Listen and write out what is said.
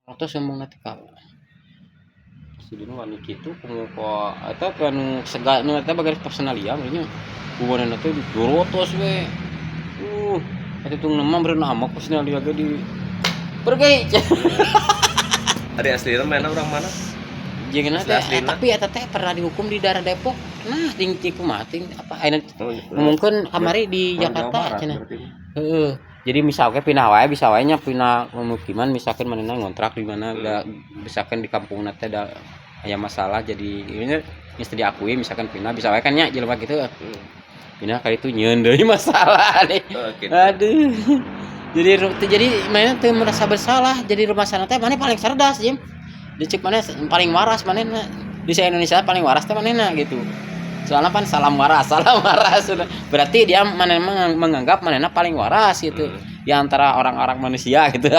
Terus ngomong nanti ka si Dino wani kitu kumaha eta ka nu sega nu eta bagai personalia nya kumaha teh gorotos we. Eta tungna mah meureun ambek personalia ge di pergi. Ari aslina mana, orang mana? Jeung teh Asli-aslina. Tapi eta teh pernah dihukum di daerah Depok. Nah, ting ting kumaha ting apa ayeuna Oh, ngomongkeun kamari di orang Jawa Jakarta Barat cenah. Berarti. Heeh. Jadi misalnya pindah wae, bisa wae nya pindah pemukiman, misalkan manehna ngontrak di mana, da misalkan di kampung teh da aya masalah, jadi ini geus teu diakui, misalkan pindah bisa wae kan nya jelema gitu. Pindah kali itu nyieun deui masalah nih. Oh, gitu. Aduh. Jadi jadi manehna teu merasa bersalah, jadi rumah sana teh maneh paling cerdas, Jim. Dicek maneh paling waras manehna. Di Indonesia paling waras teh manehna gitu. Soalnya kan salam waras, salam waras. Sudah. Berarti dia manehna menganggap manehna paling waras gitu. Di antara orang-orang manusia gitu.